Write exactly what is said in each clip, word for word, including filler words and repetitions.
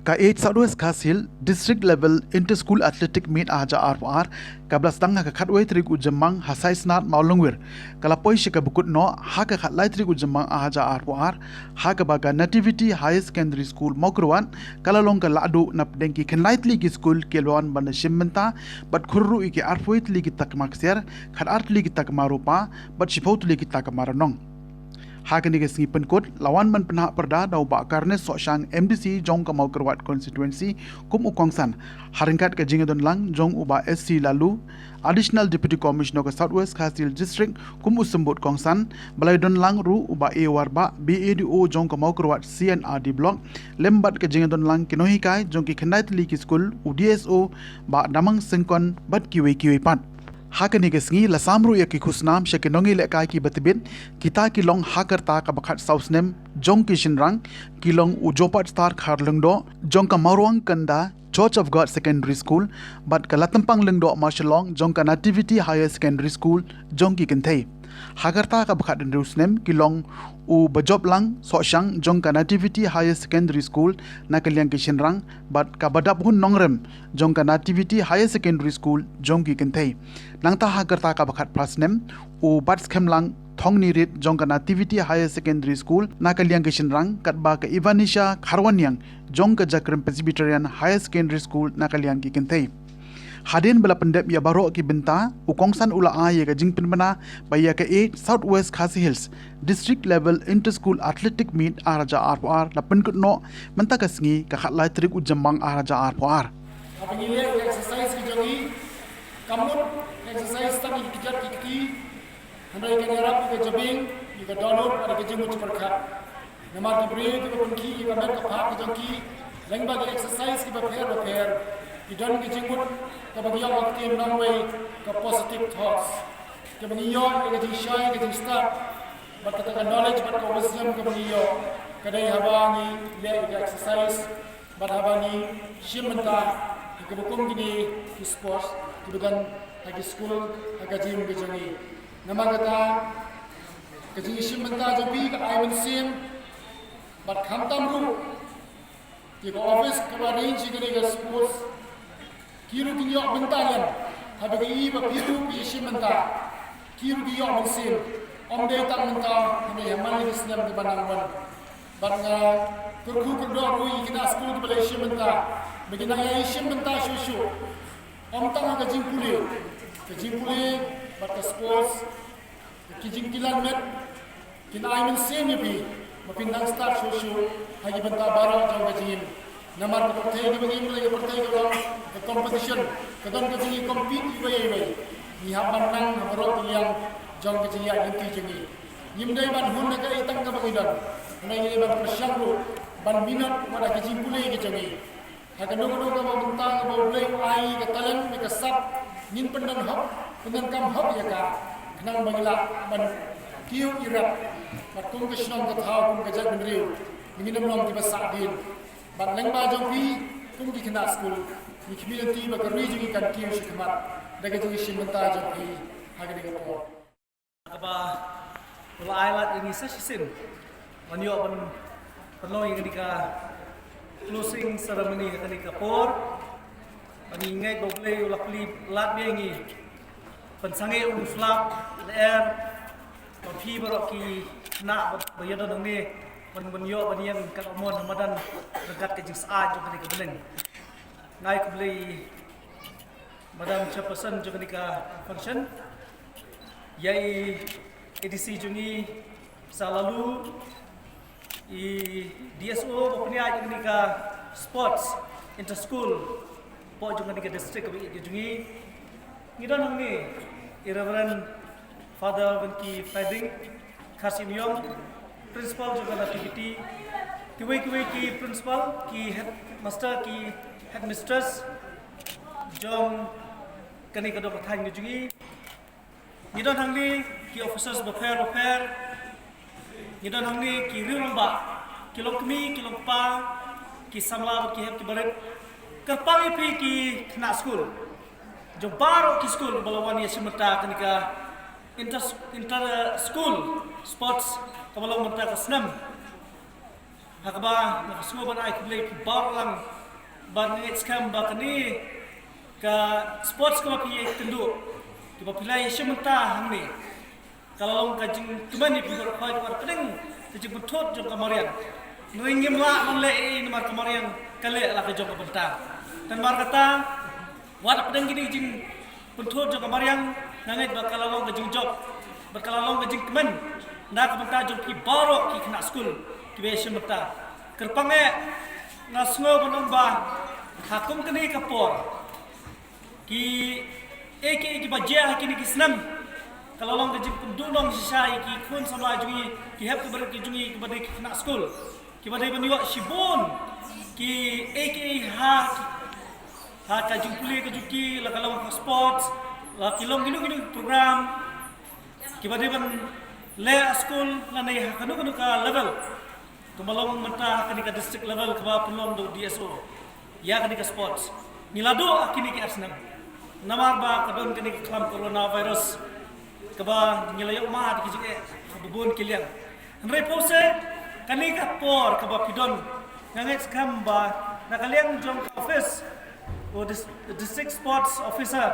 Ka eight South West Khasi Hills District Level Inter School Athletic Meet ar hajar arphew ar, kaba la sdang ha ka khatwei tarik u Jymmang ha Saisnad Mawlungwir, ka la poi sha kaba kut noh ha ka khatlai tarik u Jymmang ar hajar arphew ar, ha kaba ka Nativity Higher Secondary School Mawkyrwat ka la long ka lahduh napdeng ki khyndai tylli ki skul ki la wan ban da shim bynta bad kyrhuh ïa ki arphew tylli ki takma ksiar, khatar tylli ki takma rupa bad shiphew tylli ki takma rnong. Ha kane ka sngi pynkut la wan ban pynhap pyrda da u Bah Karnes Sohshang, M D C jong ka Mawkyrwat Constituency kum u kongsan, ha ryngkat ka jingdon lang jong u Bah S C Laloo, Additional Deputy Commissioner ka South West Khasi Hills District kum u symbud kongsan, ba la ïadon lang ruh u Bah A Warbah, B A D O jong ka Mawkyrwat C and R D Block, lem bad ka jingdon lang ki nonghikai jong ki khyndai tylli ki skul, u D S O Bah Damang Syngkon bad kiwei kiwei pat. Ha kane ka sngi la sam ruh ïa ki khusnam sha ki nongïalehkai kiba tbit, kita ki long ha ka rta kaba khatsaw snem jong ki shynrang, ki long u Jopat Star Kharlyngdoh jong ka Mawrwang Kynda Church of God Secondary School bad ka Latempang Lyngdoh Marshalong jong ka Nativity Higher Secondary School jong ki kynthei. Ha ka rta kaba khathynriew snem ki long u Bajoplang Sohshang jong ka Nativity Higher Secondary School na ka liang ki shynrang bad ka Badaphun Nongrem jong ka Nativity Higher Secondary School jong ki kynthei. Nangta ha ka rta kaba khatphra snem u Batskemlang Thongnirit jong ka Nativity Higher Secondary School na ka liang ki shynrang, katba ka Evanisha Kharwaniang jong ka Jakrim Presbyterian Higher Secondary School na ka liang ki kynthei. Hadien ba la pyndep ïa baroh ki bynta, u kongsan u la ai ïa ka jingpynbna ba ïa ka eight South West Khasi Hills District Level Inter School Athletic Meet ar hajar arphew ar la pynkut noh mynta ka sngi, ka khatlai tarik u Jymmang ar hajar arphew ar. Haba ngi leh ïa ka exercise ka jong ngi, ka mut exercise tang ïa ki kjat ki kti, hynrei kan ïarap ïa ka jabieng, ïa ka dohnud bad ïa ka jingmut jingpyrkhat. Namar ki briew kiba pynkhih ïa ka met ka phad ka jong ki lyngba ki exercise kiba pher ba pher, ki don ka jingmut kaba ngi ïoh ka ktien nongwei ka positive thoughts, kaba ngi ïoh ïa ka jingshai ka jingstad bad kata ka knowledge bad ka wisdom kaba ngi ïoh ka dei haba ngi leh ïa ka exercise bad haba ngi shim bynta ha kaba kum kine ki sports kiba don ha ki skul ha ka jingim ka jong ngi. Namar kata ka jingshim bynta jong phi ka ai mynsiem bad khamtam ruh ïa ka office kaba arrange ïa kane ka sports. Ki ruh kin ïoh bynta lem haba ki i ba phi ruh phi shim bynta. Ki ruh ki ïoh mynsiem, ym dei tang mynta hynrei ha man la ki snem kiba nang wan. Bad nga kyrkhu kyrdoh ruh ïa ki khynnah skul kiba la shim bynta ba kin nang ïa shim bynta shuh shuh. Ym tang ha ka jingpule, ka jingpule bad ka sports, ki jingkilan met kin ai mynsiem ïa phi ba phin nang stad shuh shuh ha ki bynta baroh jong ka jingim. Namar ka pyrthei kaba ngi im, ka pyrthei kaba long ka competition, ka don ka jingïakompete iwei ïa iwei. Ngi hap ban nang ha baroh ki liang jong ka jingïaid lynti jong ngi. Ngim dei ban hun ha kaei tang kaba ngi don, hynrei ngi dei ban pyrshang ruh ban minot wat ha ka jingpule ka jong ngi. Ha kano kano kaba mynta kaba U Blei u ai ka talent ne ka sap, ngin pyndon hok, pyndonkam hok ïa ka, khnang ba ngi lah ban kiew ïarap bad kum ka shnong ka thaw, kum ka jaitbynriew, ngin ym long kiba sahdien. Bad lyngba jong phi kum ki khynnah skul, ngi khmih lynti ba ka ri jong ngi kan kiew shakhmat da ka jingshim bynta jong phi ha kane ka por. Kaba u la ai lad ïa ngi sa shisien ban ïoh ban pynlong ïa kane ka closing ceremony ha kane ka por. Ba ngi ngeit ba U Blei u la plie lad biang ïa ngi, pynsangeh u slap lyer ba phi baroh ki khynnah ba ïadon hangne ban, ban ïoh ban ïeng kat ba mon ha madan ryngkat ka jingsyaid jong kane ka bneng. Nga ai khublei Madam Chairperson jong kane ka function, ïa i A D C jong ngi Sir Laloo, i D S O ba pynïaid ïa kane ka sports inter school hapoh jong kane ka district kaba ïeit ka jong ngi. Ngi don hangne i Reverend Father Winky Fading Kharsyniong, principal jong ka Nativity, kiwei kiwei ki principal, ki headmaster, ki headmistress jong kane ka dong ka thaiñ ka jong ngi. Ngi don hangne ki officers bapher bapher, ngi don hangne ki riewrangbah, ki longkmie, ki longkpa, ki samla bad ki hep ki barit. Kyrpang ïa phi ki khynnah skul jong baroh ki skul ba la wan ïashim bynta kane ka inter, inter school sports kaba long mynta ka snem. Ha kaba nga sngew ban ai khublei ïa phi baroh lang, bad nga ngeit skhem ba kane ka sports kaba phi ïakynduh, kaba phi la ïashim bynta hangne, ka la long ka jingkmen ïa phi baroh, wat hapdeng ka jingpynthut jong ka mariang. Hynrei ngim lah ban leh ei ei namar ka mariang ka leh la ka jong ka bynta. Te namar kata, wat hapdeng kine ki jingpynthut jong ka mariang, nga ngeit ba ka la long ka jingjop bad ka la long ka jingkmen na ka bynta jong phi baroh ki khynnah skul kiba ïashim bynta. Kyrpang eh, nga sngew ban ong ba ha kum kane ka por, kiei kiei kiba jia ha kine ki snem, ka la long ka jingpynduhnong shisha ïa ki khun samla jong ngi, ki hep ki barit ki jong ngi kiba dei ki khynnah skul, kiba dei ban ïoh shibun kiei kiei ha, ha ka jingpule ka jong ki, la ka long ka sports, la ki long kino kino ki program kiba dei ban leh ha skul lane ha kano kano ka level. Kumba long mynta ha kane ka district level kaba pynlong da u D S O ïa kane ka sports, ngi la duh ha kine ki ar snem namar ba ka don kane ka khlam coronavirus kaba ngi la ïoh mad ki jingeh ha bun ki liang. Hynrei pause, kane ka por kaba phi don, nga ngeit skhem ba na ka liang jong ka office, u dis-, district sports officer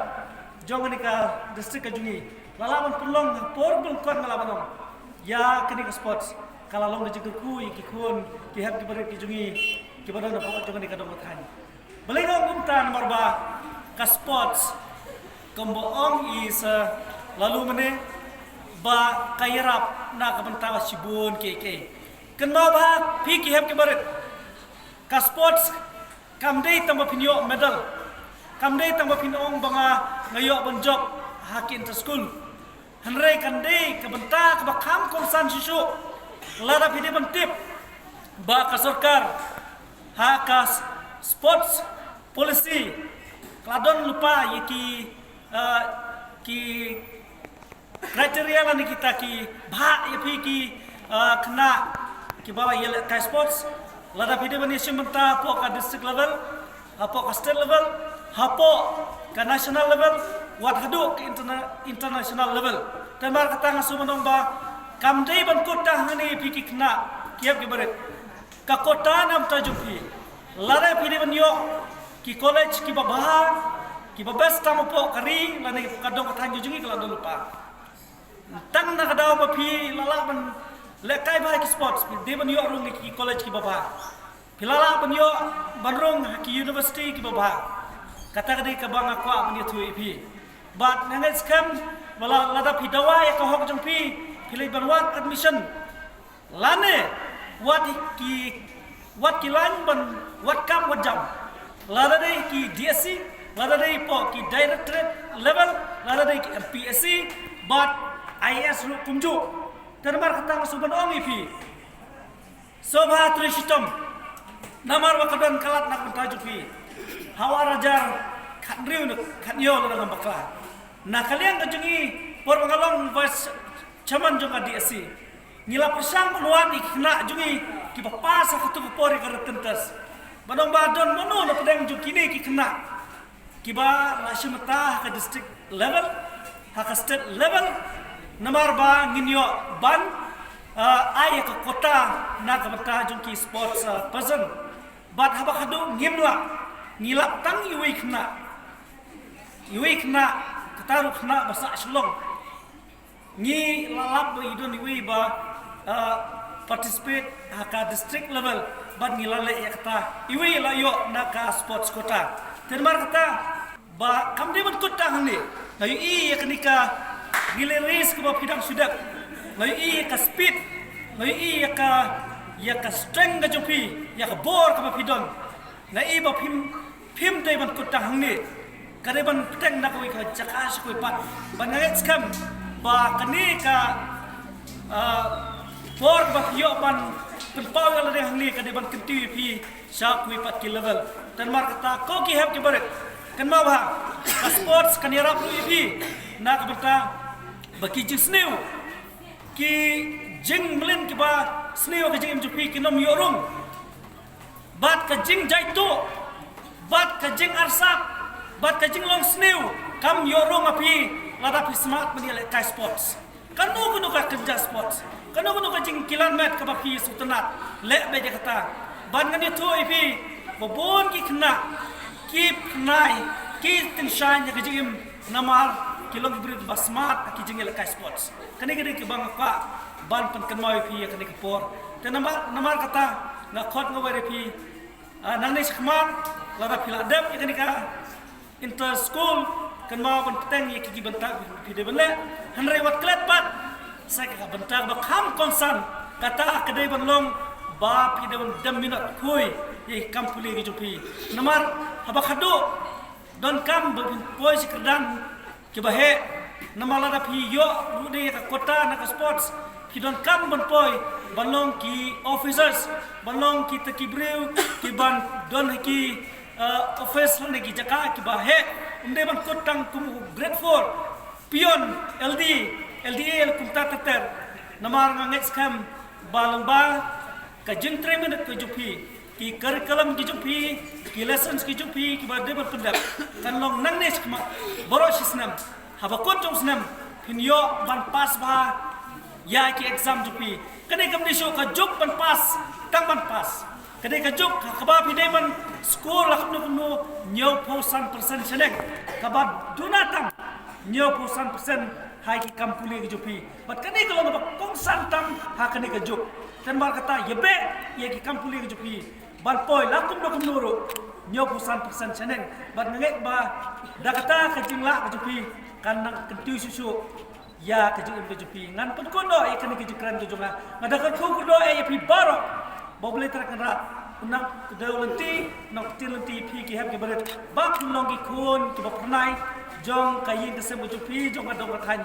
jong kane ka district ka jong ngi, la lah ban pynlong ha por ba lyngkot, nga lah ban ong, ïa kane ka sports, ka la long ka jingkyrkhu ïa ki khun ki hep ki barit ki jong ngi kiba don hapoh jong kane ka dong ka thaiñ. Balei nga ong kumta? Namar ba ka sports, kumba ong i Sir Laloo mynne, ba ka ïarap na ka bynta shibun kiei kiei. Kynmaw ba phi ki hep ki barit, ka sports kam dei tang ba phin ïoh medal, kam dei tang ba phin ong ba nga, nga ïoh ban jop ha ki inter school. Hynrei kan dei ka bynta kaba kham kongsan shuh shuh lada phi dei ban tip ba ka sorkar ha ka s-, sports policy ka la don lypa ïa ki, eh, ki criteria lane kita ki bhah ïa phi ki, eh, khynnah kiba ïalehkai sports. Lada phi dei ban ïashim bynta hapoh ka district level, hapoh ka state level, hapoh ka national level, wat haduh ka interna-, international level. Te namar kata nga sngew ban ong ba kam dei ban kut tang hangne ïa phi ki khynnah ki hep ki barit. Ka kut tang na bynta jong phi, lada phi dei ban ïoh ki college kiba bha, kiba best tam hapoh ka ri lane ka dong ka thaiñ jong ngi, ka la don lypa. Tang na ka daw ba phi la lah ban lehkai bha ki sports, phi dei ban ïoh rung ki college kiba bha. Phi la lah ban ïoh ban rung ha ki university kiba bha. Kata ka dei kaba nga kwah ban ïathuh ïa phi. Bad nga ngeit skhem ba la, lada phi dawa ïa ka hok jong phi, phi leit ban wad admission, lane wat ki, wat ki line ban wad kam wad jam, lada dei ki D S C, lada dei hapoh ki directorate level, lada dei ki M P S C bad I A S ruh kumjuh. Te namar kata nga sngew ban ong ïa phi, sngewbha trei shitom, namar ba ka don ka lad na ka bynta jong phi ha u ar hajar khathynriew ne khathynñiew, lada ngam bakla. Na ka liang ka jong ngi, por ba nga long vice chairman jong ka D S C, ngi la pyrshang ban wad ïa ki khynnah jong ngi kiba pass ha kato ka por ïa ka written test. Ban ong ba don mano na pdeng jong kine ki khynnah kiba la shim bynta ha ka district level, ha ka state level, namar ba ngin ïoh ban, ah, ai ïa ka quota na ka bynta jong ki sports, ah, person. Bad haba khadduh ngim lah, ngi lap tang iwei i khynnah, iwei i khynnah, kata ruh khynnah ba sah Shillong. Ngi la lap ba i don iwei ba, ah, participate ha ka district level, bad ngi la leh ïa kata, iwei la ïoh na ka sports quota. Te namar kata ba kam dei ban kut tang hangne, nga ïohi ïa kane ka relay race kaba phi dang shu dep, nga ïohi ïa ka speed, nga ïohi ïa ka, ïa ka strength ka jong phi, ïa ka bor kaba phi don. Nga i ba phim, phim dei ban kut tang hangne, ka dei ban bteng na kawei ka jaka sha kawei pat. Bad nga ngeit skhem ba kane ka, ah, bor ba phi ïoh ban pynpaw ïa lade hangne ka dei ban kyntiew ïa phi sha kawei pat ki level. Te namar kata ko ki hep ki barit, kynmaw bha, ka sports kan ïarap ruh ïa phi na ka bynta ba ki jingsniew, ki jingmlien kiba sniew ha ka jingim jong phi kin ym ïoh rung. Bad ka jingjaituh, bad ka jingarsap, bad ka jinglong sniew kam ïoh rung ha phi lada phi smat ban ïalehkai sports. Kano kano ka kynja sports, kano kano ka jingkilan met kaba phi sngewtynnat, leh beit ïa kata. Ban ngan ïathuh ïa phi ba bun ki khynnah ki pynai, ki tyngshaiñ ïa ka jingim namar ki long ki briew ba smart ha ki jingïalehkai sports. Kane ka dei kaba nga kwah ban pynkynmaw ïa phi ïa kane ka por. Te namar, namar kata nga khot nga wer ïa phi, ah, nangne shakhmat, lada phi la dep ïa kane ka inter school, kynmaw ban bteng ïa ki, ki bynta ba phi dei ban leh. Hynrei wat klet pat sa ka bynta ba kham kongsan, kata ka dei ban long ba phi dei ban dem minot khuid ïa ki kam pule ki jong phi. Namar haba khadduh donkam ba phin poi sha ki kyrdan kiba heh, namar lada phi ïoh ruh de ïa ka quota na ka sports, phi donkam ban poi ban long ki officers, ban long kita ki briew kiban don ha ki, eh, office lane ki jaka kiba heh. Ym dei ban kut tang kum u grade four, peon, L D, L D A, kumta ter ter. Namar nga ngeit skhem ba lyngba ka jingtrei minot ka jong phi, ki curriculum ki jong phi, ki lessons ki jong phi kiba dei ban pyndep, kan long nangne shakhmat baroh shi snem. Haba kut jong snem phin ïoh ban pass bha ïa ki exam jong phi. Kane kam dei shuh ka juk ban pass, tang ban pass. Ka dei ka juk ha kaba phi dei ban score la kumno kumno hynñiewphew san percent shaneng, kaba duna tang hynñiewphew san percent ha ki kam pule ki jong phi. Bad kane ka long kaba kongsan tam ha kane ka juk. Te namar kata ïa beh ïa ki kam pule ki jong phi ban poi la kumno kumno ruh hynñiewphew san percent shaneng. Bad nga ngeit ba da kata ka jinglah ka jong phi kan nang kyntiew shuh shuh ïa ka jingim ka jong phi. Ngan pynkut noh ïa kane ka jingkren ka jong nga. Nga da kyrkhu kyrdoh ïa phi baroh ba U Blei Trai Kynrad un nang kdew lynti, nang ktien lynti ïa phi ki hep ki barit ba phin long ki khun kiba phyrnai jong ka ïing ka sem ka jong phi, jong ka dong ka thaiñ.